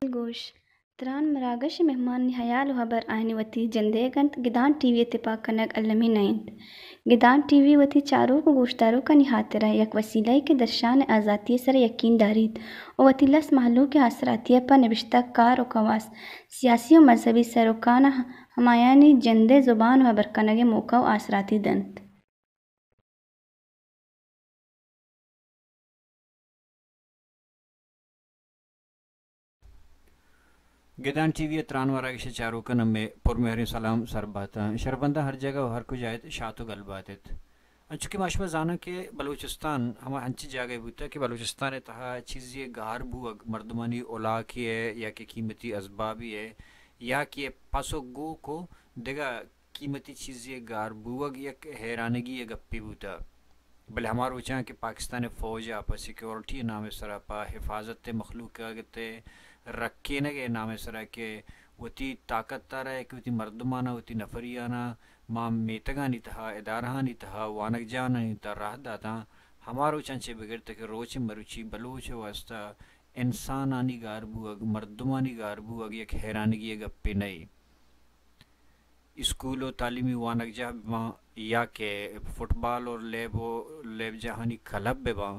گوش، تران مراگش ءِ مہمانانی ہیال ءُ ہبر آیانی وتی جندئیگ اَنت، گدان ٹی وی ءِ تپاک کنگ المی نہ اِنت۔ گدان ٹی وی وتی چاروک ءُ گوشداروکانی ہاترا یک وسیلہ یے کہ درشان ءِ آزاتی ءِ سرا یکین داریت ءُ وتی لس مہلوک ءِ آسراتی ءَ پہ نبشتہ کار ءُ کواس، سیاسی ءُ مذہبی سروکاں ہمایانی جندئے زبان ءُ ہبر کنگ ءِ موقع ءُ آسراتی دنت۔ گدان ٹی وی ءِ تران ءُ مراگش ءِ چاروکاں مئے پرمہریں سلام سر بات اَنت۔ شربنداں ہر جاگہ ءُ ہر کجا ات، شات ءُ گل بات ات۔ انچو کہ ما شما زاناں کہ بلوچستان ہما انچیں جاگہے بوتگ کہ بلوچستان ءِ تہا چیزے گار بوگ، مردمانی ہلاکے ءِ یا کہ قیمتی ازبابے ءِ یا کہ پس ءُ گوک ءُ دگہ قیمتی چیزے گار بوگ یک حیرانگی ءِ گپے بوتگ۔ بلے ہما روچاں کہ پاکستان ءِ فوج ءَ پہ سیکورٹی ءِ نام ءِ سرا، پہ حفاظت ءِ مخلوق ءِ رکینگ ءِ نام ءِ سرا کہ وتی طاقت ءَ را کہ وتی مردماناں، وتی نفریاناں ماں میتگانی تہا، ادارہانی تہا، وانگجاہانی تہا راہ داتاں، ہما روچاں چہ بگر تاں کہ روچ مروچی بلوچ ءِ واستہ انسانانی گار بوگ، مردمانی گار بوگ یک حیرانگی ءِ گپے نہ اِنت۔ اسکول ءُ تعلیمی وانگجاہ بہ باں یا کہ فٹبال ءُ لیب ءُ لیبجاہانی کلب بہ باں،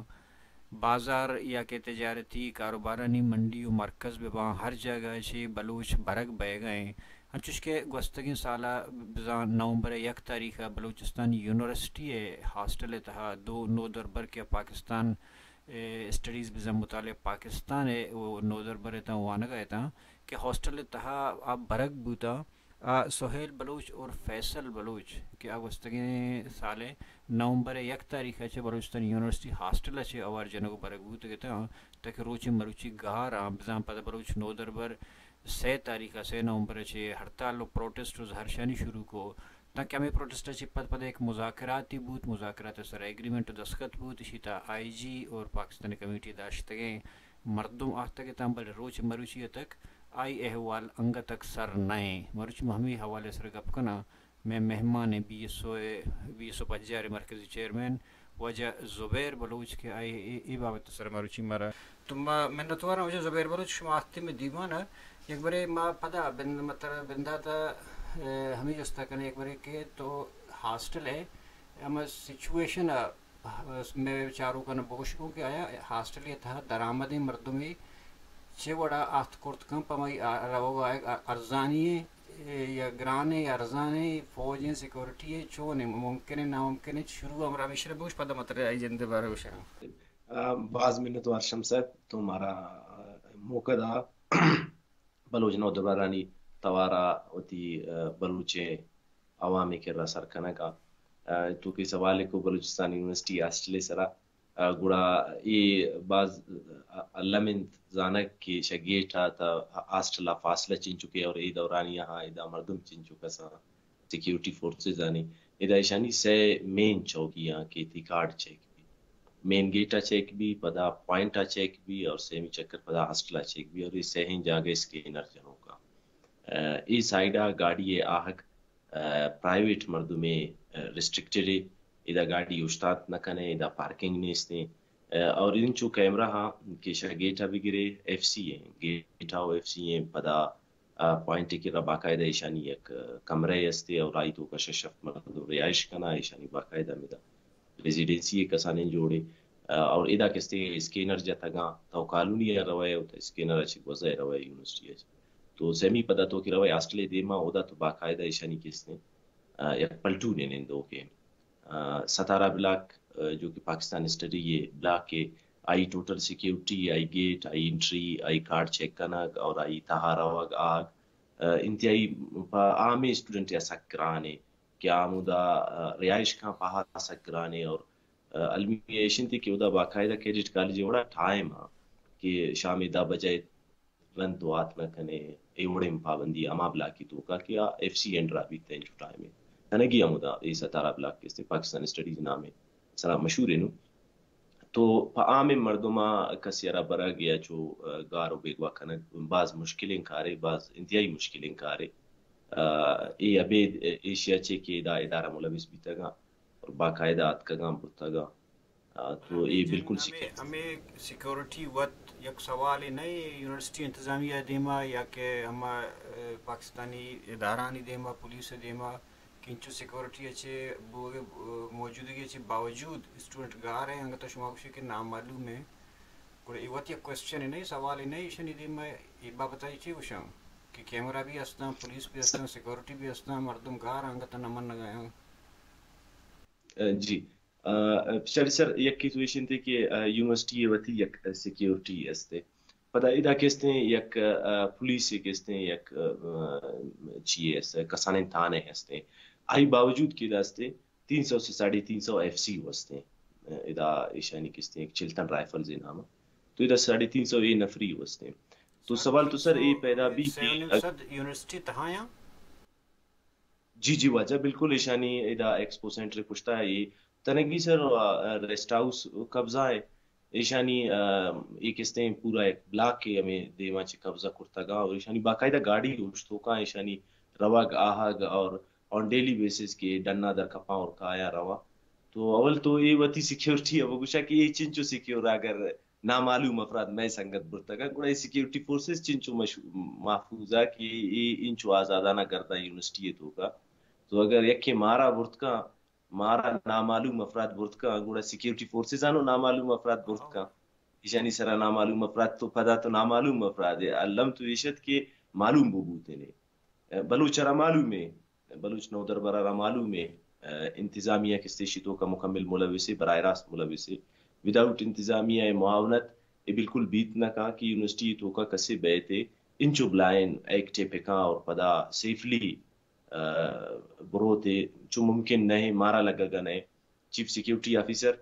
بازار یا کہ تجارتی کاروبارانی منڈی ءُ مرکز بہ باں، ہر جاگہ ءَ چہ بلوچ برگ بئیگ ءَ اِنت۔ انچوش کہ گوستگیں سال ءَ بزاں نومبر ءِ یک تاریخ ءَ بلوچستان یونیورسٹی ءِ ہاسٹل ءِ تہا دو نودربر کہ پاکستان ءِ اسٹڈیز بزاں مطالعہ پاکستان ءِ نودربر اتاں، وانگ ءَ اتاں کہ ہاسٹل ءِ تہا آ برگ بوتاں۔ آ، سہیل بلوچ اور فیصل بلوچ کہ آ گوستگیں سال ءِ نومبر ءِ یک تاریخ ءَ چہ بلوچستان یونیورسٹی ہاسٹل ءَ چہ آوار جنگ ءُ برگ بوتگ اتاں، تاکہ روچ مروچی گار آں، بزاں پدا بلوچ نودربر سئے تاریخ ءَ، سئے نومبر ءَ چہ ہڑتال ءُ پروٹسٹ ءُ زہرشانی شروع کو، تاکہ ہمے پروٹسٹ ءَ چہ پد پدا یک مذاکراتے بوت، مذاکرات ءِ سرا ایگریمنٹ ءُ دستخط بوت، اشی تہا آئی جی اور پاکستانی کمیٹی داشتگیں مردم آتک اتاں، بلے روچ مروچی ءَ تک آئی احوال انگت اکثر نہ ایں۔ مروچی ما ہمے حوالے ءِ سر گپ کناں۔ مئے مہمان ایں بی ایس او ءِ، بی ایس او پجار ءِ مرکزی چیئرمین واجہ زبیر بلوچ کہ آئی اے، اے بابت ءِ سر مروچی مارا۔ تو ما منتوار آں واجہ زبیر بلوچ، شما آتے مئے دیوان ءَ۔ یک برے ما پدا بند-، مطلب بندات ءَ، اے، ہمے جست ءَ کنیں یک برے کہ تو ہاسٹل ءِ ہما سچویشن ءَ مئے چاروکاں بگوش گوں کہ آیا ہاسٹل ءِ تہا درآمدیں مردمے چے وڑا آتک کرت کن پہ مئی آ-، روگ ءَ آیگ ارزانی ایں یا گران ایں یا ارزان ایں، فوج ایں، سیکورٹی ایں، چون ایں، ممکن ایں، ناممکن ایں، شروع ءَ ہمرا ہمیشہ بگوش، پدا مطلب آئی جند ءِ بارہ ءَ گوشاں۔ آ، باز منت وار شمس صاحب، تو مارا، آ، موقع دا بلوچ نودربرانی توار ءَ وتی، آ، بلوچ ءِ عوام ءِ کرا سر کنگ ءَ۔ آ، تو کہ سوال کو بلوچستان یونیورسٹی ہاسٹل ءِ سرا، آ، گڑا اے باز الم انت زانگ کہ شہ گیٹ ءَ تا ہاسٹل ءَ فاصلہ چنچکے اور اے دورانیہ ءَ ادا مردم چنچک کساں سیکیورٹی فورسز آنی۔ ادا ایشانی سہ مین چوکی آں کہ تئی card check be, main gate ءَ چیک بی، پدا پوائنٹ ءَ چیک بی اور سیمی چکر پدا ہاسٹل ءَ چیک بی اور اے سہیں جاگہ اسکینر جنوکا۔ آ، اے سائیڈ ءَ گاڑی ءِ آہگ، آ، پرائیویٹ مردمے، آ، ریسٹرکٹڈ اے، ادا گاڑی اوشتات نہ کنے، ادا پارکنگ نیستیں۔ آ، اور انچو کیمرہ ہاں کہ شہ گیٹ ءَ بگرے ایف سی ایں، گیٹ ءَ ایف سی ایں، پدا، آ، پوائنٹ ءِ کرا باقاعدہ ایشانی یک، آ، کمرہ استے اور آئی توکا شش ہفت مردم رہائش کنا، ایشانی باقاعدہ مدا ریزیڈنسی ءِ کسانیں جوڑے، آ، اور ادا کستے اسکینر جتگاں، تو کالونی ءَ روئے، تو اسکینر ءَ چہ گوزے روئے یونیورسٹی ءَ چہ۔ تو سیمی پدا تو کہ روئے ہاسٹل ءِ دیما، اودا تو باقاعدہ ایشانی کستے، آ، یک پلٹونے نندوکے۔ آ، ستارہ بلاک، آ، جو کہ پاکستان اسٹڈی ءِ بلاک ءِ، آئی ٹوٹل سیکیورٹی، آئی گیٹ، آئی انٹری، آئی کارڈ چیک کنگ اور آئی تہا روگ آگ، انتہائی پہ عام اسٹوڈنٹ ءَ سک گران ایں کہ آ ہمودا رہائش کاں، پہا سک گران ایں۔ اور المی ایش انت کہ اودا باقاعدہ کیڈٹ کالج ءِ وڑا ٹائم ہاں کہ شام ءِ دہ بجہ رند تو آتک نہ کنے، اے وڑیں پابندی ہما بلاک ءِ توکا کہ آ ایف سی انڈرا بیت انچو ٹائم ءَ۔ تنگی ہمودا اے ستارہ بلاک کہ استیں، پاکستان اسٹڈیز نام ءِ سرا مشہور ایں نوں۔ تو پہ عام مردم ءَ کسے ءَ را برگ یا چو، آ، گار و بیگواہ کنگ باز مشکلیں کارے، باز انتہائی مشکلیں کارے۔ آ، اے ابید ایشی ءَ چہ کہ ادا ادارہ ملوث بیتگاں اور باقاعدہ آتکگاں برتگاں۔ آ، تو اے بالکل ہمے، سیکھے۔ ہمے سیکورٹی وت یک سوالے نہ یونیورسٹی انتظامیہ ءِ دیما یا کہ ہما، آ، پاکستانی ادارہانی دیما، پولیس ءِ دیما کہ انچو سیکورٹی ءَ چہ بوگ ءَ، آ، موجودگی ءَ چہ باوجود اسٹوڈنٹ گار ایں، انگت شما گوشے کہ نامعلوم ایں۔ گڑا اے وت یک کوئسچن اے نہ، سوالے نہ، ایشانی دیما اے بابت ءَ چی گوشاں کہ کیمرہ بھی ہستاں، پولیس بھی ہستاں، سیکورٹی بھی ہستاں، مردم گار انگت نہ منگ ءَ آں۔ آ، جی۔ آ، پچھلی سر یکے تو ایش انت کہ، آ، یونیورسٹی ءِ وتی یک سیکیورٹی است۔ پدا ادا کہ استیں یک، آ، پولیس ءِ کہ استیں یک، آ، چی است، کسانیں تھانے استیں۔ آئی باوجود کہ ادا استیں تین سو سے ساڑھے تین سو ایف سی استیں۔ ادا ایشانی کہ استیں یک چلتن رائفلز نام۔ تو ادا ساڑھے تین سو اے نفری استیں۔ تو سوال تو سر اے پیدا بھی کہ یونیورسٹی تہایاں؟ جی، جی واجہ، بالکل ایشانی ادا ایکسپو سینٹر پشتا اے تنگی سر، آ، ریسٹ ہاؤس قبضہ اے۔ ایشانی، آ، اے کستیں پورا ایک بلاک کے ہمیں دیما چہ قبضہ کرتگا اور ایشانی باقاعدہ گاڑی اوشتوکاں، ایشانی روگ آہگ اور آن ڈیلی بیسس کے ڈنا در کپاں اور کایا روا۔ تو اول تو اے وتی سیکیورٹی ءَ بگوشا کہ اے چنچو سیکیور اگر نامعلوم افراد مئے سنگت برتگ انت، گڑا اے سیکیورٹی فورسز چنچو مش-، محفوظ ءَ کہ اے انچو آزادانہ گرداں یونیورسٹی ءِ توکا۔ تو اگر یکے مارا برت کن، مارا نامعلوم افراد برت کن، گڑا سیکیورٹی فورسز آنو نامعلوم افراد برت کن۔ ایشانی سرا نامعلوم افراد تو پدا تو نامعلوم افراد ءِ الم تو ایشت کہ معلوم بو بوتنے۔ بلوچ ءَ را معلوم اے، بلوچ نودربر ءَ را معلوم اے، انتظامیہ کستے شی توکا مکمل ملوث اے، براہ راست ملوث اے۔ وداؤٹ انتظامیہ ءِ معاونت اے بالکل بیت نہ کاں کہ یونیورسٹی توکا کسے بیت اے انچو بلائن ایکٹ ءِ پکاں اور پدا سیفلی، آ، بروت اے، چو ممکن نہ اے، مارا لگگا نہ اے۔ چیف سیکیورٹی آفیسر،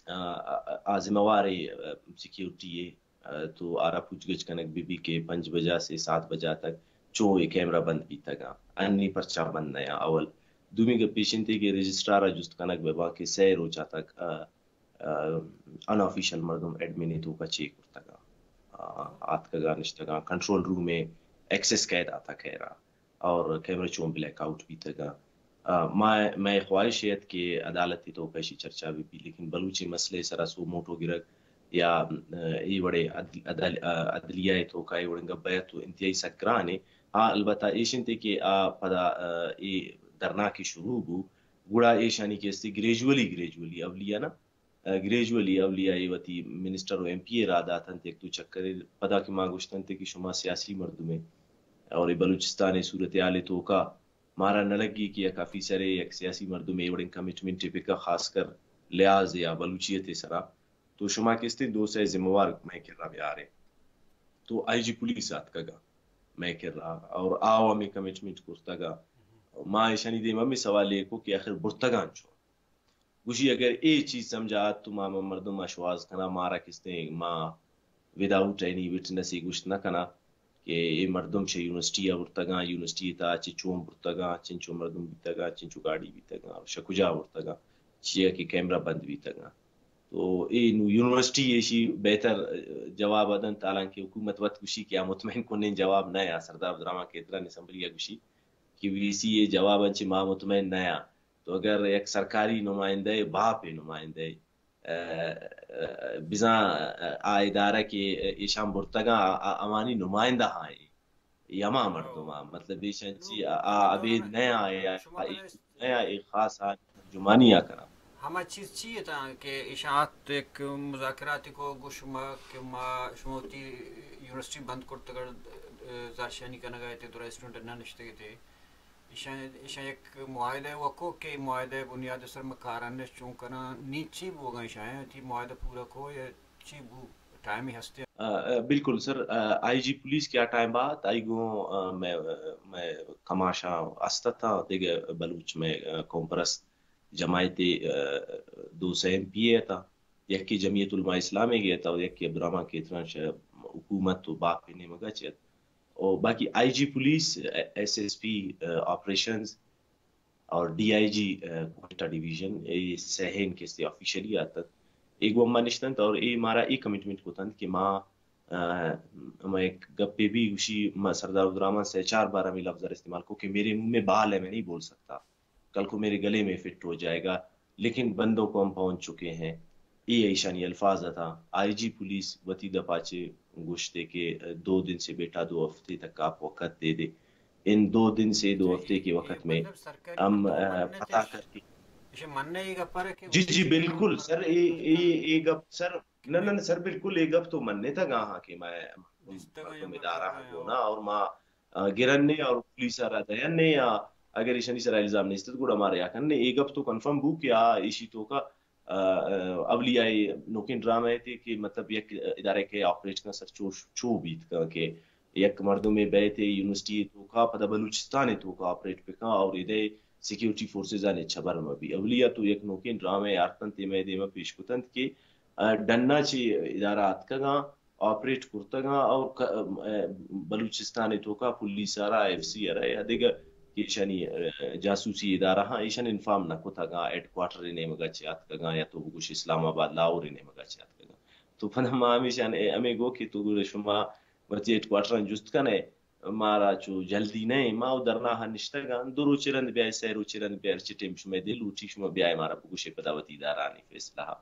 آ، آ، آ ذمہ وار اے، آ، سیکیورٹی ءِ، آ، تو آرا پوچھ گچھ کنگ بہ بی کہ پنچ بجا سے سات بجا تک چو اے کیمرہ بند بیتگاں، انی پرچا بند نہ آں۔ اول دومی گپ ایش انتے کہ رجسٹرار ءَ جست کنگ بہ باں کہ سئے روچا تک، آ، آ، ان آفیشل مردم ایڈمن ءِ توکا چے کرتگاں، آ، آتکگاں نشتگاں، کنٹرول روم ءِ ایکسس کئے داتا خیرا۔ اور کیمرہ چون بلیک آؤٹ بیتگ۔ آ، ما، مئے خواہش ات کہ عدالت ءِ توکا ایشی چرچا بہ بی، لیکن بلوچی مسئلہ ءِ سرا سو موٹو گرگ یا، آ، اے وڑے عدل-، عدل-، آ، عدلیہ ءِ توکا اے وڑیں گپ بیت تو انتہائی سک گران اے۔ آ، البتہ ایش انت کہ آ پدا، آ، اے دھرنا کہ شروع بو، گڑا ایشانی کہ استی گریجولی، گریجولی اولی ءَ نا، آ، گریجولی اولی ءَ اے وتی منسٹر و ایم پی ءَ را داتنت یک دو چکرے، پدا کہ ما گوشتنت کہ شما سیاسی مردمے اور اے بلوچستان ءِ صورتحال ءِ توکا مارا نہ لگی کہ یک آفیسرے، یک سیاسی مردمے اے وڑیں کمٹمنٹے بکا، خاص کر لحاظ یا بلوچیت ءِ سرا، تو شما کہ استیں دو سئے ذمہ وار مئے کرا بیارے۔ تو آئی جی پولیس آتکگا مئے کرا اور آ ہمے کمٹمنٹ کرتگا۔ ما ایشانی دیم ہمے سوال اے کو کہ آخر برتگاں چون؟ گوشی اگر اے چیز سمجھا ات تو ما، ما مردم ءَ شواز کناں، مارا کستیں، ما وداؤٹ اینی وٹنس اے گوشت نہ کناں کہ اے مردم چہ یونیورسٹی ءَ برتگاں، یونیورسٹی ءِ تہا چہ چون برتگاں، چنچو مردم بیتگاں، چنچو گاڑی بیتگاں، شہ کجا برتگاں، چیا کہ کیمرہ بند بیتگاں۔ تو اے نوں یونیورسٹی ایشی بہتر جواب ءَ دنت، حالانکہ حکومت وت گوشی کہ آ مطمئن کنیں جواب نہ آں۔ سردار عبدالرحمن کھیتران اسمبلی ءَ گوشی کہ وی سی اے جواب انچیں ما مطمئن نہ آں۔ تو اگر یک سرکاری نمائندہ ءِ، باپ ءِ نمائندہ ءِ، آ، آ، بزاں آ ادارہ کہ ایشاں برتگاں، آ، آ، آوانی نمائندہ آں، اے ہما مردم آں، مطلب ایشاں چی آ، آ ابید نہ آں، آ، آ، اے خاص آ ترجمانی آ کناں۔ ہما چیز چی اتاں کہ ایشاں آت یک مذاکراتی کو گوش ما کہ ما شما وتی یونیورسٹی بند کرتگ، زہرشانی کنگا ات، درا اسٹوڈنٹ نہ نشتگ ات۔ ایشاں، ایشاں یک معاہدہ وکو کہ معاہدہ بنیاد سر ما کاران چون کناں، نی چی بوگا ایشاں، تی معاہدہ پورا کو یا چی بو؟ ٹائمے ہستے؟ آ، آ، بالکل سر، آ، آئی جی پولیس کہ آ ٹائم ءَ ات، آئی گوں، آ، مئے، مئے کماشاں است اتاں، دگہ بلوچ مئے، آ، قوم پرست جماعتے، آ، دو سے ایم پی اے اتاں، یکے جمعیت علماء اسلام ئیگ ءِ ات ءُ یکے عبدالرحمن کھیتران شہ حکومت ءُ باپ ءِ نیمگ ءَ چہ ات۔ ءُ باقی آئی جی پولیس، آ، ایس ایس پی، آ، آپریشنز، اور ڈی آئی جی، آ، کوئٹہ ڈویژن، اے سہین کستے آفیشلی آتنت۔ اے گوں ما نشتنت اور اے مارا اے کمٹمنٹ کتنت کہ ما، آ، ہمے گپے بھی گوشی، ما سردار عبدالرحمن سے چار بار ہمے لفظ ءَ استعمال کو کہ میرے منہ میں بال ہے، میں نہیں بول سکتا، کل کو میرے گلے میں فٹ ہو جائے گا، لیکن بندوں کو ہم پہنچ چکے ہیں۔ اے ایشانی الفاظ اتاں۔ آئی جی پولیس وتی دپا چہ گوشتے کہ دو دن سے بیٹھا، دو ہفتے تک آپ وقت دے دے۔ ان دو دن سے دو ہفتے کے وقت میں ہم، آ، پتا کر کے۔ جی، جی، بالکل سر، اے، اے، اے گپ سر، نہ، نہ، نہ سر، بالکل اے گپ تو منتگ آں کہ مئے مردم ادارہ ہاں گونا اور ما، آ، گرنے اور پولیس ءَ را دئینے یا اگر ایشانی سرا الزام نیست گڑا مارا یا کننے، اے گپ تو کنفرم بو کہ آ ایشی توکا آ، آ، اولی آئی نوکیں ڈرامہ تے کہ مطلب یک ادارہ کہ آپریٹ کن سر چو، چو بیت کن کہ یک مردمے بیت یونیورسٹی توکا پدا بلوچستان توکا آپریٹ بکن اور ادے سیکیورٹی فورسز آنے چبر مبی۔ اولی تو یک نوکیں ڈرامہ آرتنت مئے دیما پیش کتنت کہ، آ، ڈنا چی ادارہ آتکگاں آپریٹ کرتگاں اور ک-، آ، بلوچستان توکا پولیس ءَ را، ایف سی ءَ را یا دگہ کہ ایشانی، آ، جاسوسی ادارہ ہاں ایشان انفارم نہ کتگاں، ہیڈ کوارٹر نیمگا چہ آتکگاں یا تو بگوش اسلام آباد لاہور نیمگا چہ آتکگاں۔ تو پدا ما ہمیشان ہمے گو کہ تو گوش شما وتی ہیڈ کوارٹر جست کنے، مارا چو جلدی نہ، ما و درنا ہا نشتگاں، دو روچ رند بیائے، سہ روچ رند بیائے، ہرچی ٹیم شما دل لوٹی شما بیائے مارا بگوشے پدا وتی ادارہانی فیصلہ ہا۔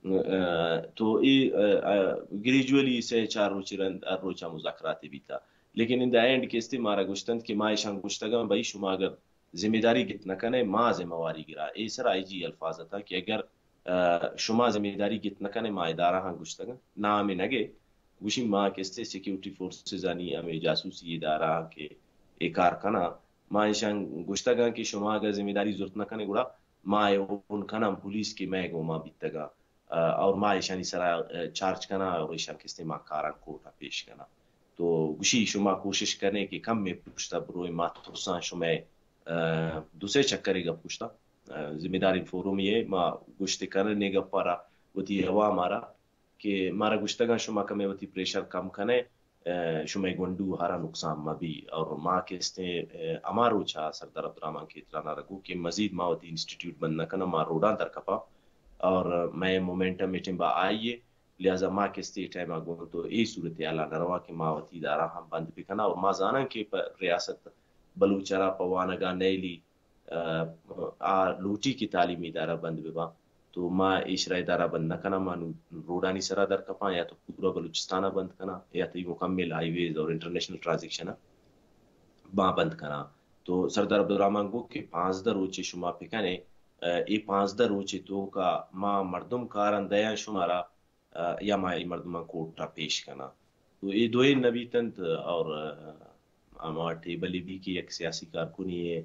آ، تو اے، آ، آ، گریجولی سے چار روچ رند ہر روچا مذاکرات بیتا۔ لیکن ان دا اینڈ کہ استے مارا گوشتنت کہ ما ایشان گوشتگاں، بھئی شما اگر ذمہ داری گت نہ کنے، ما ذمہ واری گرا۔ اے سر آئی جی الفاظ اتاں کہ اگر، آ، شما ذمہ داری گت نہ کنے، ما ادارہ ہاں گوشتگاں، نام نگے، گوشی ما کہ استے سیکیورٹی فورسز آنی ہمیں جاسوسی ادارہ کہ اے کار کنا، ما ایشان گوشتگاں کہ شما اگر ذمہ داری زرت نہ کنے گڑا ما اے اون کناں پولیس کہ مئے گوما بیتگاں، آ، اور ما ایشانی سرا، آ، چارج کناں اور ایشان کستے ما کاراں کورٹا پیش کناں۔ تو گوشی شما کوشش کنے کہ کم میں پشتا بروئے، ما ترساں شمئے، آ، دو سے چکرے گپ گوشتا، آ، ذمہ داریں فورم یہ ما گوشتے کرنے گپا را وتی عوام آرا کہ مارا گوشتگاں شما کمے وتی پریشر کم کنے، آ، شمئے گونڈو ہرا نقصان مبی اور ما کہ استیں، آ، ہما روچا سردار عبدالرحمن کھیتران ءَ را گو کہ مزید ما وتی انسٹیٹیوٹ بند نہ کناں، ما روڈاں در کپاں اور مئے مومنٹم اے ٹیم با آئی اے، لہذا ما کہ استے ٹائم ءَ گوں تو اے صورتحال ءَ نہ رواں کہ ما وتی ادارہ ہم بند بکناں اور ما زاناں کہ پہ ریاست بلوچ ءَ را پہ وانگا نیلی آ، آ لوٹی کہ تعلیمی ادارہ بند بباں، تو ما ایشرا ادارہ بند نہ کناں، ما نوں روڈانی سرا در کپاں یا تو پورا بلوچستان ءَ بند کناں یا تو مکمل ہائی ویز اور انٹرنیشنل ٹرانزیکشن ءَ ما بند کناں۔ تو سردار عبدالرحمن گو کہ پانزدہ روچے شما پکنے، آ، اے پانزدہ روچے توکا ما مردم کاراں دیاں شمارا، آ، یا ما اے مردماں کورٹ ءَ پیش کناں۔ تو اے دوئیں نہ بیتنت اور، آ، ہما ٹیبل بھی کہ یک سیاسی کارکنی ہے،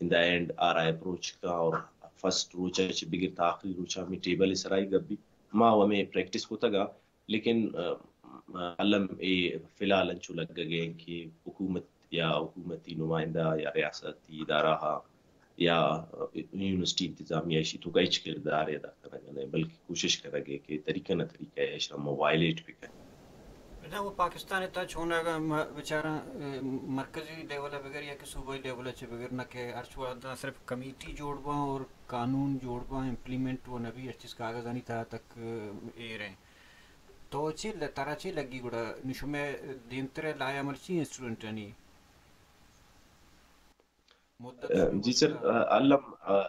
ان دا اینڈ آرا اپروچ کا اور فرسٹ روچ ءَ چہ بگر تا آخری روچ ءَ ہمیں ٹیبل سرائی گپ بھی۔ ما و ہمیں پریکٹس کو تگا، لیکن، آ، آ، الم اے فی الحال انچو لگگ ءَ کہ حکومت یا حکومتی نمائندہ یا ریاستی ادارہ ہا یا یونیورسٹی انتظامیہ ایشی توکا ہچ کردارے ادا کنگ نہ، بلکہ کوشش کنگ ءَ کہ طریقہ نہ طریقہ ءَ ایشرا ما وائلیٹ بہ کنیں۔ بزاں وہ پاکستان ءِ تہا چوناگا م-، بچاراں، اے، مرکزی لیول ءَ بگر یا کہ صوبائی لیول ءَ چہ بگر نہ کہ ہرچ وہدا صرف کمیٹی جوڑ باں اور قانون جوڑ باں، امپلیمنٹ وہ نہ بی، ہر چیز کاغذانی تہا تک، اے، ایر ہیں۔ تو چی ل-، ترا چی لگی گڑا نشمے دیمتر لایا مرچی اسٹوڈنٹانی؟ مدت اہ، شروع جی سر، ہوتا۔ اہ، الم، اہ،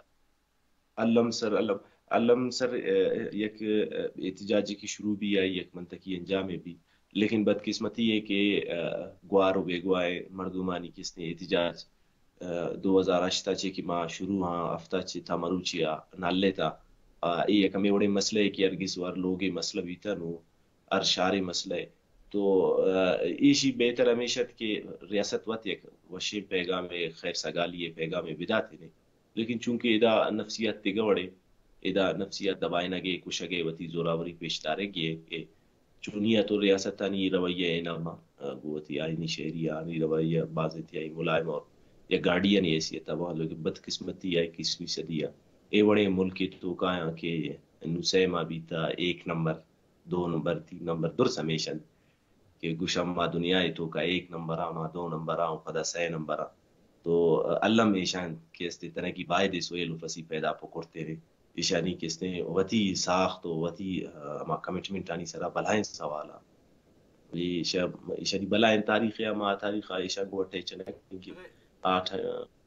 الم سر، الم، الم سر، اہ، یک، اہ، احتجاجے کہ شروع بھی آئی یک منطقی انجامے بھی، لیکن بدقسمتی ہے کہ، اہ، گوار و بیگواہ مردمانی کستے احتجاج، اہ، دو ہزار ہشت ءَ چہ کہ ما شروع ہاں، ہفتہ چہ تا مروچی آ نلے تا، اہ، اے یک ہمیں وڑیں مسئلہ ہے کہ ہرگز و ہر لوگے مسئلہ بیتا نو، ہر شارے مسئلہ ہے۔ تو، اہ، ایشی بہتر ہمیش ات کہ ریاست وت یک وشیں پیغام، خیر سگالی پیغام بداتینے۔ لیکن چونکہ ادا نفسیات دگہ وڑے، ادا نفسیات دبائنگے، کشگے، وتی زوراوری پیش دارگے کہ چونی ءَ تو ریاستانی رویہ ءِ نام ءَ گوں وتی آئینی شہری آنی رویہ باز انتہائی ملائم اور یک گارڈین ءِ حیثیت ءَ باں، لیکن بدقسمتی ءَ اکیسویں صدی ءَ اے وڑیں ملکے توکایاں کہ نوں سئے ماہ بیتا، ایک نمبر، دو نمبر، تین نمبر، درست ہمیش انت کہ گوشاں ما دنیا ءِ توکا ایک نمبر آں، ما دو نمبر آں، پدا سئے نمبر آں۔ تو الم ایشاں کہ استے تنگی باید سویل و پسی پیدا پکرتے نے۔ ایشانی کہ استے وتی ساخت و وتی، آ، ہما کمٹمنٹ آنی سرا بلائیں سوال آں۔ ایشا-، ایشانی بلائیں تاریخ ءَ، ہما تاریخ ءَ ایشاں گوں اٹیچ نہ کنیں کہ آٹھ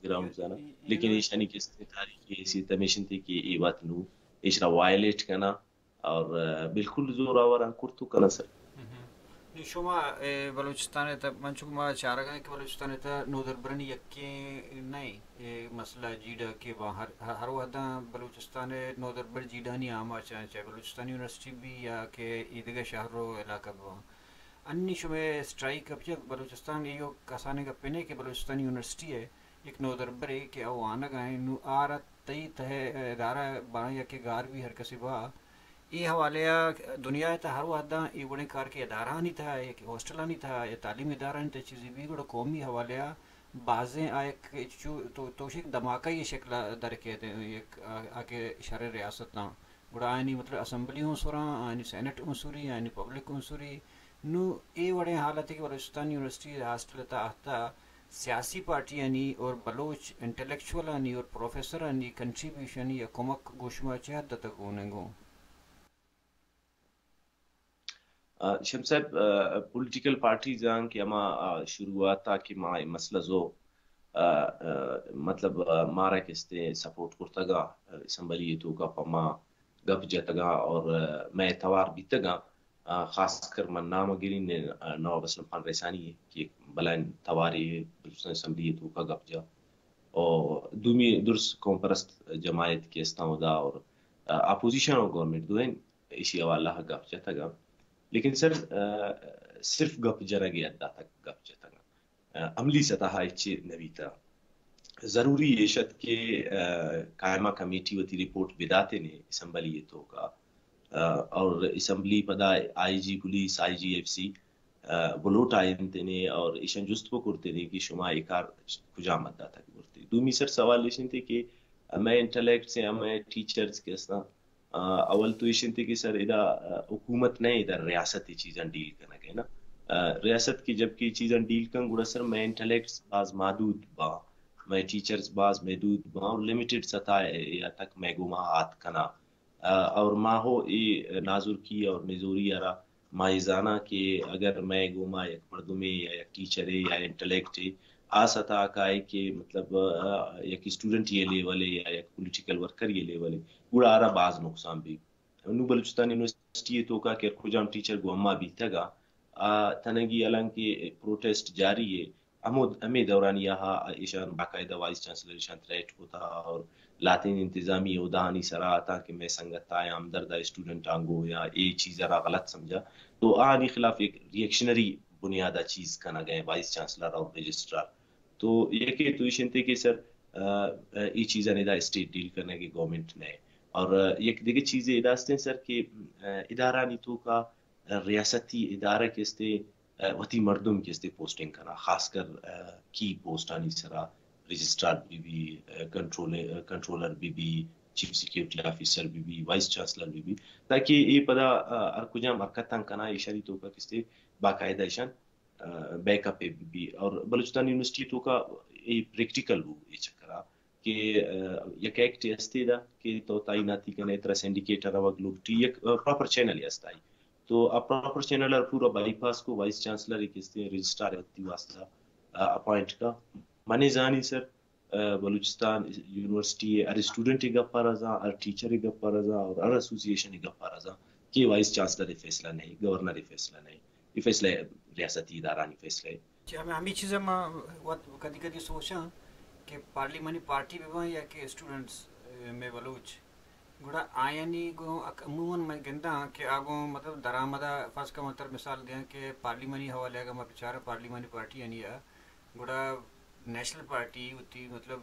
گراؤنڈ زاناں۔ لیکن ایشانی کہ استے تاریخی حیثیت ہمیش انت کہ اے وت نوں ایشرا وائلیٹ کناں۔ اور، آ، بالکل زوراوراں کرتو کناں سر۔ نی شما، اے، بلوچستان ءِ تہ، من چک ما چارگ ءَ کہ بلوچستان ءِ تہ نودربرانی یکیں نئے، اے، مسئلہ جیڑہ کہ با ہر، ہر، ہر وہداں بلوچستان ءِ نودربر جیڑہانی آماچ آں، چاہے بلوچستان یونیورسٹی بی یا کہ ایدگہ شہر و علاقہ بی باں۔ انی شمے اسٹرائیک ءَ پچ بلوچستان ایو کسانیں گپے نئے کہ بلوچستان یونیورسٹی ءِ یک نودربرے کہ او وانگ ءَ ایں، نوں آرا تئی تہ ءِ ادارہ باں یا کہ گار بی ہر کسے با، اے حوالے ءَ دنیا ءِ تہ ءَ ہر وہداں اے وڑیں کار کہ ادارہانی تہ ءَ یا کہ ہاسٹلانی تہ ءَ یا تعلیمی ادارہانی تہ ءَ چیزے بی، گڑا قومی حوالے ءَ بازیں آ یک چو تو، تو شک دھماکہ ءِ شکل ءَ در کیت، یک آ، آ کہ شریں ریاستاں، گڑا آیانی مطلب اسمبلی عنصراں، آیانی سینٹ عنصری، آیانی پبلک عنصری۔ نوں اے وڑیں حالتے کہ بلوچستان یونیورسٹی ہاسٹل ءِ تہ ءَ سیاسی پارٹیانی اور بلوچ انٹلیکچوئلانی اور پروفیسرانی کنٹریبیوشن یا کمک گوں شما چہ حد تک گون انت گوں؟ آ، شمس صاحب، آ، پولیٹیکل پارٹیز آں کہ ہما، آ، شروعات ءَ کہ ما اے مسئلہ زو، آ، آ، مطلب، آ، مارا کہ استے سپورٹ کرتگ ءَ، آ، اسمبلی ءِ توکا پہ ما گپ جتگ ءَ اور، آ، مئے توار بیتگ ءَ، آ، خاص کر من نام گرین، آ، نواب اسلم خان رئیسانی کہ یک بلائیں توارے بلوچستان اسمبلی ءِ توکا گپ جا۔ اور دومی درست قوم پرست جماعت کہ استاں ادا اور، آ، اپوزیشن اور گورنمنٹ دوئیں ایشی حوالہ ءَ گپ جتگ ءَ۔ لیکن سر، آ، صرف گپ جنگ ءِ حد ءَ تک گپ جتگ ءَ۔ آ، عملی سطح ءَ ہچ نہ بیتہ۔ ضروری ایش ات کہ، آ، قائمہ کمیٹی وتی رپورٹ بداتینے اسمبلی ءِ توکا، آ، اور اسمبلی پدا آئی جی پولیس، آئی جی ایف سی، آ، بلوٹ آئینتینے اور ایشاں جست بکرتینے کہ شما اے کار کجام حد ءَ تک برتے۔ دومی سر سوال ایش انت کہ ہمے انٹلیکٹس ءُ ہمے ٹیچرز کہ استاں، آ، اول تو ایش انت کہ سر ادا، آ، حکومت نہ، ادا ریاست اے چیزاں ڈیل کنگ ءَ نا۔ آ، ریاست کہ جب کہ اے چیزاں ڈیل کن گڑا سر مئے انٹلیکٹس باز محدود باں، مئے ٹیچرز باز محدود باں اور لمیٹڈ سطح ءَ تک مئے گوما آتک کناں۔ آ، اور ما ہو اے نازرکی اور نزوری ءَ را ما اے زاناں کہ اگر مئے گوما یک مردمے یا یک ٹیچرے یا انٹلیکٹے آ سطح ءَ کائے کہ مطلب، آ، یک اسٹوڈنٹ ءِ لیول ءَ یا یک پولیٹیکل ورکر ءِ لیول ءَ، گڑا آرا باز نقصان بیت۔ نوں بلوچستان یونیورسٹی ءِ توکا کہ کجام ٹیچر گوں ہما بیتگ ءَ، آ، تنگی حالانکہ پروٹیسٹ جاری ءَ، ہمو، ہمے دورانیہ ءَ ایشان باقاعدہ وائس چانسلر ایشان تھریٹ کتا اور لاتین انتظامی عہدہانی سرا اتاں کہ مئے سنگت ءَ ہمدرد ءَ اسٹوڈنٹ آنگو یا اے چیز ءَ را غلط سمجھا، تو آنی خلاف ایک ریئیکشنری بنیاد ءَ چیز کنگ ءَ وائس چانسلر اور رجسٹرار۔ تو یکے تو ایش انت کہ سر، آ، آ، اے چیزاں ادا اسٹیٹ ڈیل کنگ ءَ، گورنمنٹ نہ۔ اور، آ، یک دگہ چیزے ادا استیں سر کہ، آ، ادارہانی توکا ریاستی ادارہ کہ استے، آ، وتی مردم کہ استے پوسٹنگ کنا، خاص کر، آ، کی پوسٹانی سرا رجسٹرار بی بی، آ، کنٹرول، آ، کنٹرولر بی بی، چیف سیکیورٹی آفیسر بی بی، وائس چانسلر بی بی، تاکہ اے پدا، آ، ہر کجام حرکتاں کنا، ایشانی توکا کہ استے باقاعدہ ایشان، آ، بیک اپ بی بی۔ اور بلوچستان یونیورسٹی توکا اے پریکٹیکل بو اے چکرا کہ، آ، یک ایکٹ استے دا کہ تو تعیناتی کنے، ترا سینڈیکیٹ ءَ روگ لوٹی، یک، آ، پراپر چینل استا۔ تو آ پراپر چینل ءَ پورا بائی پاس کو، وائس چانسلر ءَ کہ استے رجسٹرار ءَ وتی واسطہ، آ، اپوائنٹ کا۔ منی زانی سر، آ، بلوچستان یونیورسٹی ءِ ہر اسٹوڈنٹ ءِ گپ ءَ رزاں، ہر ٹیچر ءِ گپ ءَ رزاں اور ہر ایسوسی ایشن ءِ گپ ءَ رزاں کہ وائس چانسلر ءِ فیصلہ نہ، گورنر ءِ فیصلہ نہ، اے فیصلہ ریاستی ادارہانی فیصلہ ہے۔ جی، ہمیں، ہمیں چیزاں ما وت کدی کدی سوچاں کہ پارلیمانی پارٹی بہ باں یا کہ اسٹوڈنٹس، اے، مئے بلوچ، گڑا آیانی گوں اک-، عموماً من گنداں کہ آ گوں مطلب درآمد ءَ، فرض کن من ترا مثال دیاں کہ پارلیمانی حوالے اگاں ما بچاراں پارلیمانی پارٹیانی ءَ، گڑا نیشنل پارٹی وتی مطلب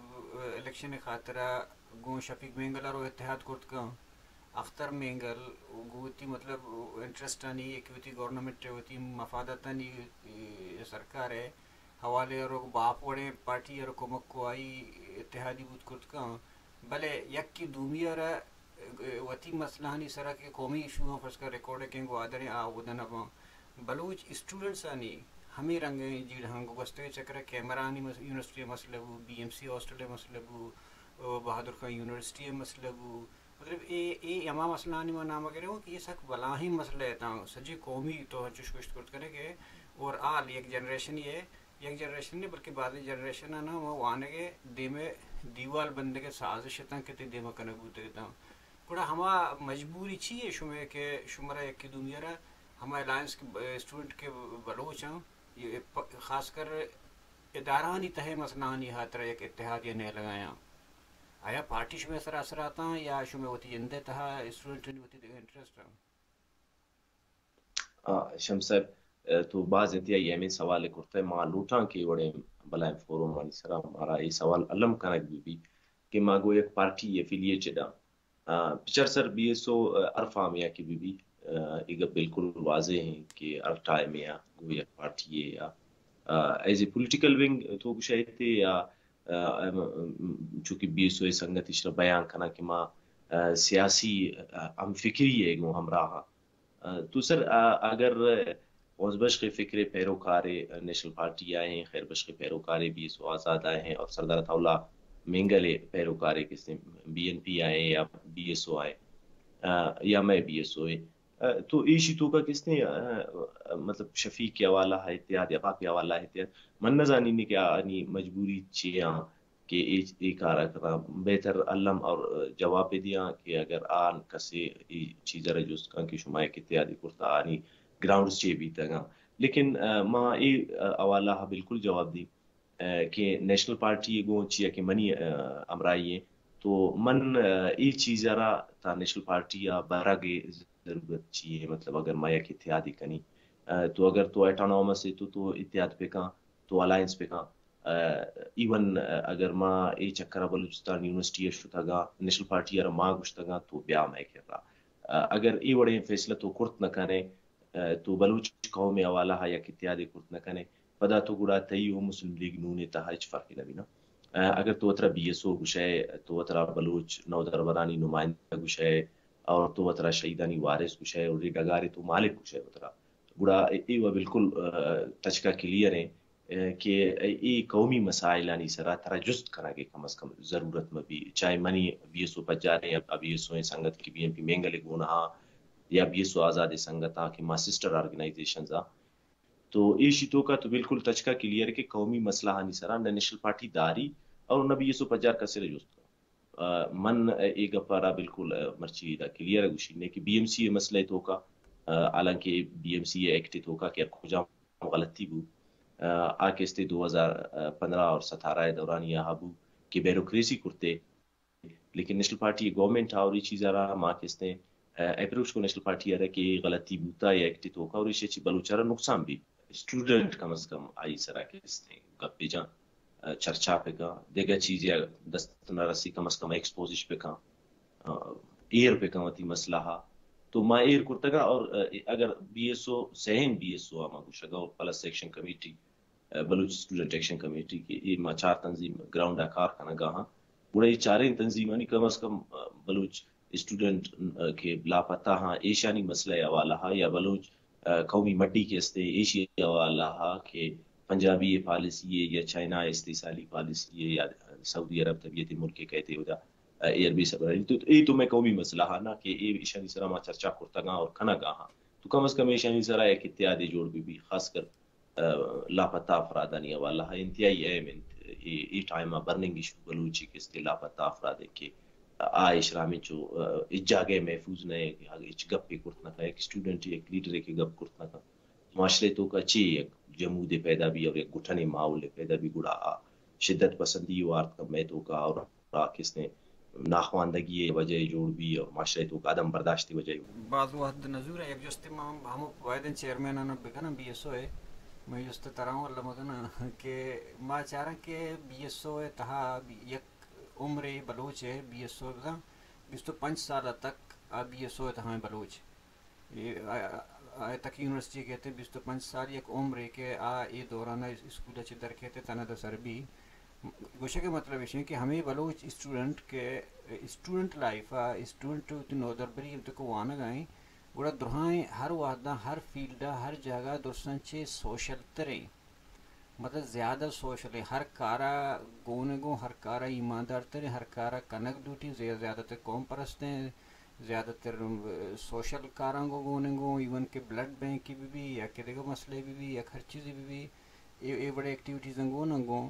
الیکشن ءِ خاطر ءَ گوں شفیق مینگل ءَ رو اتحاد کرت کن۔ اختر مینگل گوں وتی مطلب انٹرسٹانی، یکے وتی گورنمنٹ ءِ وتی مفاداتانی، اے، سرکار ءِ حوالے ءَ روگ، باپ وڑیں پارٹی ءَ رو کمک کو آئی اتحادی بوت کرت کن، بلے یکے دومی ءَ را، اے، وتی مسئلہانی سرا کہ قومی ایشو آں، فرض کن ریکارڈ ءِ کہ گوادریں آ اود نہ باں۔ بلوچ اسٹوڈنٹسانی ہمے رنگیں جیڑہاں گوں گوستگیں چکر ءَ کیمرہانی مس-، یونیورسٹی ءِ مسئلہ بو، بی ایم سی ہاسٹل ءِ مسئلہ بو، او بہادر خان یونیورسٹی ءِ مسئلہ بو۔ مطلب اے، اے ہما مسئلہانی ما نام گرے ہوں کہ اے سک بلاہیں مسئلہ اتاں، سجے قومی تو چش گوشت کرت کنے کہ اوور آل یک جنریشن ءِ، یک جنریشن نے بلکہ بعد جنریشن ءَ نا ما وانگ ءِ دیم ءَ دیوال بندگ ءِ سازش اتاں کہ تئی دیم ءَ کنگ بوتگ اتاں۔ گڑا ہما مجبوری چی ہے شمے کہ شمارا یکے دومی ءَ را ہما الائنس کہ ب-، اسٹوڈنٹ کہ بلوچ آں، یہ پ-، خاص کر ادارہانی تہ ءَ مسئلہانی ہاترا یک اتحادے ءَ نیلگ ءَ آیاں؟ آیا پارٹی شمئے سرا اثر آتاں یا شمئے وتی جند ءِ تہا اسٹوڈنٹانی وتی دگہ انٹرسٹ آں؟ آ، شمس صاحب، آ، تو باز انتہائی اہمیں سوالے کرتئے۔ ما لوٹاں کہ اے وڑیں بلائیں فورمانی سرا مارا اے سوال الم کنگ بہ بی کہ ما گوں یک پارٹی ایفیلیٹڈ آں۔ آ، پچر سر بی ایس او، آ، ہر فارم ءَ کہ بہ بی، آ، اے گپ بالکل واضح ایں کہ ہر ٹائم ءَ آ گوں یک پارٹی ءَ یا، آ، ایز اے پولیٹیکل ونگ تو گوشئے تے یا، آ، ام، ام، چونکہ بی ایس او ءِ سنگت ایشرا بیان کناں کہ ما، آ، سیاسی، آ، ہم فکری ءَ گوں ہمراہ آں۔ آ، تو سر، آ، اگر غوث بخش ءِ فکر ءِ پیروکارے، آ، نیشنل پارٹی آئے ہیں، خیر بخش ءِ پیروکارے بی ایس او آزاد آئے ہیں اور سردار عطا اللہ مینگل ءِ پیروکارے کسے بی این پی آئے ہیں یا بی ایس او آئے، آ، یا مئے بی ایس او ہے، آ، تو ایشی توکا کسے، آ، مطلب شفیق ءِ حوالہ ءَ اتحاد یا باقی حوالہ ءَ اتحاد، من نہ زانیں کہ آنی مجبوری چی آں۔ کہ اے، اے کار ءَ کناں، بہتر الم اور جواب بہ دیاں کہ اگر آ کسے اے چیز ءَ را جست کن کہ شما یک اتحادے کرتا، آنی گراؤنڈز چے بیتگاں۔ لیکن، آ، ما اے، آ، حوالہ ءَ بالکل جواب دیں، آ، کہ نیشنل پارٹی ءَ گوں چیا کہ منی، آ، ہمراہی ایں، تو من، آ، اے چیز ءَ را تا نیشنل پارٹی ءَ برگ ءِ ضرورت چی ایں؟ مطلب اگر ما یک اتحادے کنیں، آ، تو اگر تو اٹانومس ئے تو، تو اتحاد بکن، تو الائنس بکن، آ، ایون، آ، اگر ما اے چکر ءَ بلوچستان یونیورسٹی ءَ شتگاں، نیشنل پارٹی ءَ را ما گوشتگاں تو بیا مئے کرا۔ آ، اگر اے وڑیں فیصلہ تو کرت نہ کنے، آ، تو بلوچ قوم ءِ حوالہ ءَ یک اتحادے کرت نہ کنے، پدا تو گڑا تئی و مسلم لیگ نون ءِ تہا ہچ فرقے نہ بیناں۔ آ، اگر تو وترا بی ایس او گوشئے، تو وترا بلوچ نودربرانی نمائندہ گوشئے، اور تو وترا شہیدانی وارث گوشئے، اور اے ڈگار ءِ تو مالک گوشئے وترا، گڑا اے، اے و بالکل، آ، تچکا کلیئر ایں۔ آ، کہ اے قومی مسائلانی سرا ترا جست کنگ ءِ کم از کم ضرورت مہ بی، چاہے منی بی ایس او پجار ایں یا بی ایس او ایں سنگت کہ بی این پی مینگل ءِ گون ہاں یا بی ایس او آزاد ءِ سنگت ہاں کہ ما سسٹر آرگنائزیشنز آں۔ تو ایشی توکا تو بالکل تچکا کلیئر کہ قومی مسئلہ آنی سرا نہ نیشنل پارٹی داری اور نہ بی ایس او پجار کسے را جست کناں۔ آ، من اے گپ ءَ را بالکل، آ، مرچی ادا کلیئر ءَ گوشینے کہ بی ایم سی ءِ مسئلہ ءِ توکا، آ، حالانکہ بی ایم سی ءِ ایکٹ ءِ توکا کہ کجام غلطی بو، آ، آ کستے دو ہزار پندرہ اور ستارہ ءِ دورانی آہا بو کہ بیوروکریسی کرتے، لیکن نیشنل پارٹی ءِ گورنمنٹ ءَ اور اے چیز ءَ را ما کستے، آ، اپروچ کو نیشنل پارٹی ءَ را کہ اے غلطی بوتا یا ایکٹ ءِ توکا اور ایشی چی بلوچ ءَ را نقصان بی۔ اسٹوڈنٹ کم از کم آئی سرا کستے گپ بجان، آ، چرچا بکن، دگہ چیزے دست نہ رسی کم از کم ایکسپوزش بکن۔ آ، ایر بکن وتی مسئلہ ءَ۔ تو ما ایر کرتگا اور، آ، اگر B S O, Suhaim B S O ءَ ما گوشگا اور پلس ایکشن کمیٹی، آ، بلوچ اسٹوڈنٹ ایکشن کمیٹی کہ اے ما چار تنظیم گراؤنڈ ءَ کار کنگا ہاں۔ گڑا اے چاریں تنظیمانی کم از کم، آ، بلوچ اسٹوڈنٹ، آ، کہ لاپتہ ہاں، ایشانی مسئلہ ءِ حوالہ ءَ یا بلوچ، آ، قومی مڈی کہ استے، ایشی ءِ حوالہ ءَ کہ پنجابی ءِ پالیسی ءِ یا چائنا ءِ استحصالی پالیسی ءِ یا سعودی عرب طبیعت ملک ءِ کہتے ہو جا، آ، ایئر بیس ءَ بنائینی۔ تو اے تو مئے قومی مسئلہ ہاں نا کہ اے ایشانی سرا ما چرچا کرتگاں اور کنگا ہاں۔ تو کم از کم ایشانی سرا یک اتحادے جوڑ بہ بی، خاص کر، آ، لاپتہ افرادانی حوالہ ءَ انتہائی اہم انت۔ اے، اے ٹائم ءَ برننگ ایشو بلوچی کہ استے لاپتہ افراد کہ آ ایشرا ہمینچو، آ، ہچ جاگہ ءَ محفوظ نہ ایں، ہچ گپے کرت نہ کن، یک اسٹوڈنٹ یک لیڈرے کہ گپ کرت نہ کن۔ معاشرہ ءِ توکا چے یک جمودے پیدا بی اور یک گٹھنے ماحولے پیدا بی، گڑا آ شدت پسندی وارت کن مئے توکا اور آ کستے ناخواندگی ءِ وجہ جوڑ بی اور معاشرہ ءِ توکا عدم برداشت ءِ وجہ۔ باز وھد نزور ءَ یک جستے ما ہم، ہمو وھدیں چیئرمین آناں بکناں بی ایس او ءِ، مئے جست ءِ ترا ہوں الم کناں کہ ما چاراں کہ بی ایس او ءِ تہا بی-، یک عمرے بلوچ ءِ بی ایس او بزاں بیست و پنچ سال ءَ تک آ بی ایس او ءِ تہا ایں بلوچ۔ اے، آ، آ، آ تک یونیورسٹی کہتے بیست و پنچ سال یک عمرے کہ آ اے دوران ءَ اسکول ءَ چہ در کہتے تندا سر بی۔ گوشگ ءِ مطلب ایش ایں کہ ہمے بلوچ اسٹوڈنٹ کہ اسٹوڈنٹ لائف ءَ، اسٹوڈنٹ وتی نودربری ءَ تک وانگ ءَ ایں، گڑا درائیں ہر وہداں، ہر فیلڈ ءَ، ہر جاگہ ءَ درستاں چہ سوشل تریں۔ مطلب زیادہ سوشل ایں، ہر کارا گون گون، ہر کارا ایماندار تریں، ہر کارا کنگ لوٹی، زی-، زیادہ تر قوم پرست ایں، زیادہ تر، ام، سوشل کاراں گوں گون گون، ایون کہ بلڈ بینک بہ بی یا کہ دگہ مسئلے بہ بی یا ہر چیزے بہ بی، اے، اے وڑیں ایکٹیویٹیزاں گون گون۔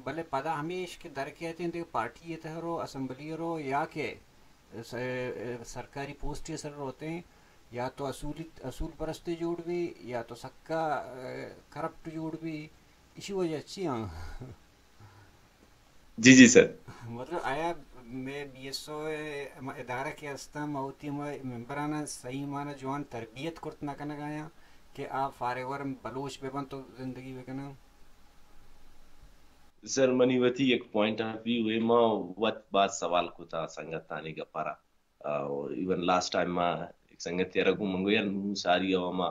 بلے پدا ہمیش کہ در کیت ایں دگہ پارٹی ءِ تہ رو، اسمبلی ءَ رو یا کہ س-، سرکاری پوسٹے سر روت ایں، یا تو اصولی، اصول پرستے جوڑ بی، یا تو سکا، اے، کرپٹ جوڑ بی۔ ایشی وجہ چی آں؟ جی، جی سر۔ مطلب آیا مئے بی ایس او ءِ ہما ادارہ کہ ہستاں، ما وتی ہما ممبراناں صحیح معنی جوان تربیت کرت نہ کنگ ءَ آیاں کہ آ فارغ ور بلوچ بہ بنت و زندگی بہ کناں؟ سر، منی وتی یک پوائنٹ آف ویو اے، ما وت باز سوال کتا سنگتانی گپارا۔ آ، ایون لاسٹ ٹائم ما یک سنگتے ءَ را گوں من گو یار نوں ساری ءَ ہما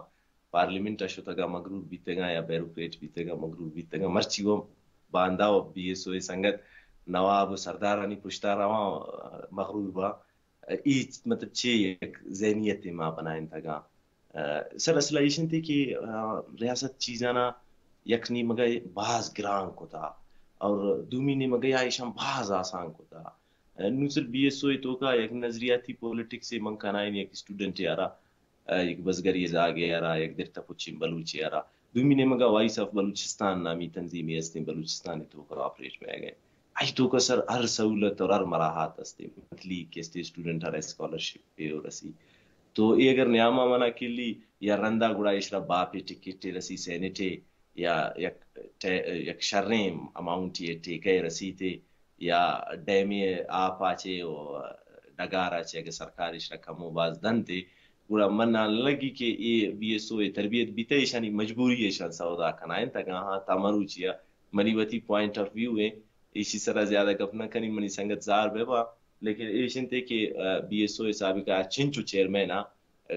پارلیمنٹ ءَ شتگاں مغرور بیتگاں یا بیوروکریٹ بیتگاں مغرور بیتگاں، مرچی وہ باندا و بی ایس او ءِ سنگت نواب و سردارانی پشتا رواں، آ، مغرور باں۔ اے مطلب چے یک ذہنیتے ما بنائینتگاں؟ آ، سر، اصل ایش انت کہ، آ، ریاست چیزانا یک نیمگا باز گران کتا اور دومی نیمگا ایشان باز آسان کتا۔ آ، نوں سر بی ایس او ءِ توکا یک نظریاتی پولیٹکسے من کنائین یک اسٹوڈنٹے ءَ را، آ، یک بزگری زاگے ءَ را، یک درتہ پچیں بلوچے ءَ را۔ دومی نیمگا وائس آف بلوچستان نامی تنظیمے استیں، بلوچستان ءِ توکا آپریٹ بیگ ءَ۔ آئی توکا سر ہر سہولت اور ہر مراعات استیں، منتھلی کہ استیں اسٹوڈنٹ ءَ را اسکالرشپ ءَ رسی۔ تو اے اگر نیاما منا کلی یا رندا گڑا ایشرا باپے ٹکٹے رسی، سینیٹے یا یک ٹے-، یک شریں اماؤنٹے ٹیکہ رسیتے یا ڈیمے آپا چے و ڈگارا چے اگہ سرکار ایشرا کمو باز دنتے، گڑا من نہ لگی کہ اے بی ایس او ءِ تربیت بیتہ، ایشانی مجبوری ایشان سودا کنائینتگاں۔ ہاں، تا مروچی ءَ منی وتی پوائنٹ آف ویو ایں، ایشی سرا زیادہ گپ نہ کنی، منی سنگت زار بہ باں، لیکن ایش انت کہ، آ، بی ایس او ءِ سابقہ چنچو چیئرمین آ،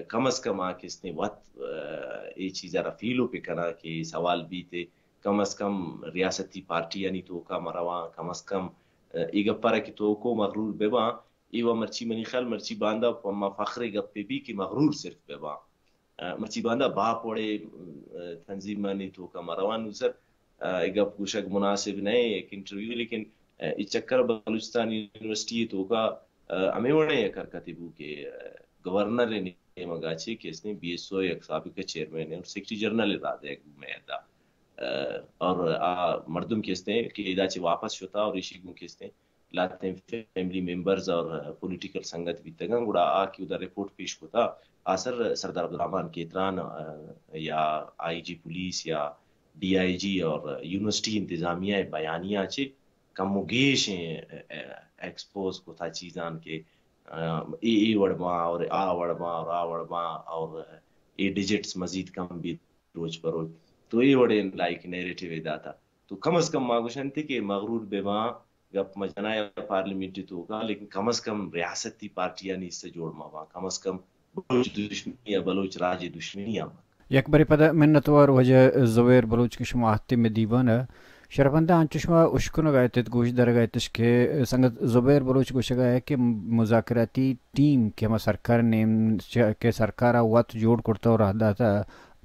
کم از کم آ کہ استیں وت، آ، اے چیز ءَ را فیلو پہ کناں کہ اے سوال بیت، کم از کم ریاستی پارٹیانی توکا مہ رواں، کم از کم، آ، اے گپ ءَ را کہ توکو مغرور بہ باں، اے و مرچی منی خیال مرچی باندا پہ ما فخرے گپے بی کہ مغرور صرف بہ باں۔ آ، مرچی باندا باپ وڑے، آ، تنظیمانی توکا مہ رواں نوں سر، آ، اے گپ گوشگ مناسب نہ ایں یک انٹرویو، لیکن، آ، اے چکر بلوچستان یونیورسٹی ءِ توکا، آ، ہمے وڑیں یک حرکتے بو کہ، آ، گورنر ءِ نیمگا چے کہ استیں بی ایس او یک سابقہ چیئرمین ایں اور سیکرٹری جنرل ءِ را دیگ بو مئے ادا۔ آ، اور آ مردم کہ استیں کہ ادا چے واپس شتا اور ایشی گوں کہ استیں لہتیں فیملی ممبرز اور پولیٹیکل سنگت بیتگاں، گڑا آ کہ اودا رپورٹ پیش کتا، آ سر سردار عبدالرحمن کھیتران، آ، یا آئی جی پولیس یا ڈی آئی جی اور یونیورسٹی انتظامیہ ءِ بیانیہ چے کم و گیش ایں، آ، ایکسپوز کتا چیزاں کہ، آ، اے، اے وڑ باں اور آ وڑ باں اور آ وڑ باں اور اے ڈیجٹس مزید کم بیت روچ بہ روچ۔ تو اے وڑیں لائک نیریٹو ءَ داتا۔ تو کم از کم ما گوشنت کہ مغرور بہ باں، گپ مجناں یا پارلیمنٹ ءِ توکا، لیکن کم از کم ریاستی پارٹیانی حصہ جوڑ مہ باں، کم از کم بلوچ دشمنی یا بلوچ راج ءِ دشمنی ءَ مہ۔ یک برے پدا منتوار واجہ زبیر بلوچ کہ شما آتے مئے دیوان ءَ۔ شرپندہ، انچو شما اشکنگ ءَ اتت، گوش درگ ءَ اتش کہ سنگت زبیر بلوچ گوشگ ءَ کہ مذاکراتی ٹیم کہ ہما سرکار نیم چ-، کہ سرکار ءَ وت جوڑ کرتہ و راہ داتہ،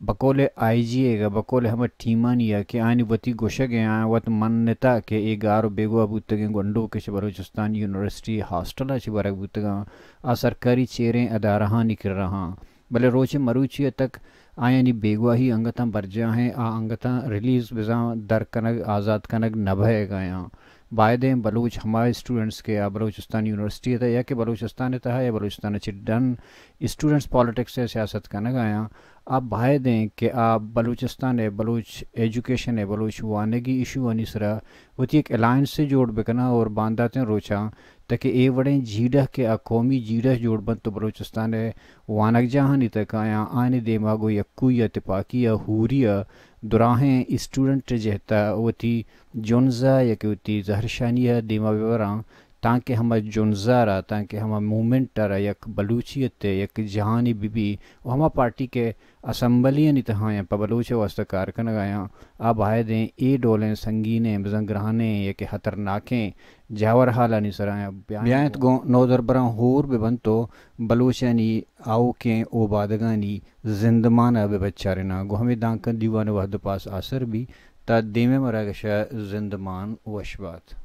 بقول آئی جی ءَ، بقول ہما ٹیمانی ءَ کہ آیانی وتی گوشگ ءَ آیاں وت منتہ کہ اے گار و بیگواہ بوتگیں گونڈو کہ چہ بلوچستان یونیورسٹی ہاسٹل ءَ چہ برگ بوتگاں، آ سرکاری چیریں ادارہانی کرا آں، بلے روچ مروچی ءَ تک آیانی بیگواہی انگتاں برجاہ ایں، آ انگتاں ریلیز بزاں در کنگ، آزات کنگ نہ بئیگ ءَ آں۔ بائدیں بلوچ ہما اسٹوڈنٹس کہ آ بلوچستان یونیورسٹی ءِ تہا یا کہ بلوچستان ءِ تہا یا بلوچستان ءَ چہ ڈن اسٹوڈنٹس پالیٹکس ءِ سیاست کنگ ءَ آیاں، آ بائدیں کہ آ بلوچستان ءِ بلوچ ایجوکیشن ءِ بلوچ وانگی ایشوانی سرا وتی یک الائنسے جوڑ بکناں اور بانداتیں روچاں تاکہ اے وڑیں جیڑہ کہ آ قومی جیڑہ جوڑ بنت و بلوچستان ءِ وانگجاہانی تک آیاں، آیانی دیما گوں یکوئی ءَ، تپاکی ءَ، ہوری ءَ، دراہیں اسٹوڈنٹ ءِ جہت ءَ وتی جنز ءَ یا کہ وتی زہرشانی ءَ دیما بہ براں، تانکہ ہما جنزا را، تانکہ ہما موومنٹ ء را یک بلوچیت ء یک جہانے بہ بی و ہما پارٹی کہ اسمبلیانی تہا آیاں پہ بلوچ ء واستہ کار کنگ ء آیاں، آ بایدیں اے ڈولیں سنگینیں، بزاں گرانیں یا کہ خطرناکیں جاور حالانی سرا آیاں بیاینت، گوں نودربراں ہور بہ بنت و بلوچانی آؤکیں اوبادگانی زندمان ء بہ بچاریناں۔ گوں ہمے دانکاں دیوان ء وہد ء پاس آسر بی، تا دیمے مراگش ء زندمان وش بات۔